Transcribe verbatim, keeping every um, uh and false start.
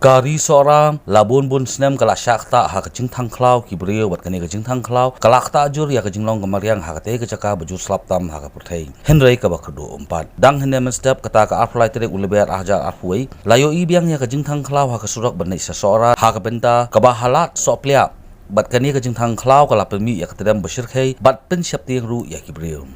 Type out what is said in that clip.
Ka ri Sohra la bun bun snem ka la shah ktah ha ka jingthang khlaw ki briew, bad kane ka jingthang khlaw ka la ktah jur ïa ka jinglong ka mariang ha katei ka jaka ba jur slap tam ha ka pyrthei. Hynrei kaba kyrduh um pat. Dang hynne mynstep, kata ka arphew lai tarik u Lber ar hajar arphew wei, la ïohi biang ïa ka jingthang khlaw ha ka surok ban leit sha Sohra ha ka bynta kaba halat sohpliah. Bad kane ka jingthang khlaw ka la pynmih ïa ka tdem ba shyrkhei bad pynsheptieng ruh ïa ki briew.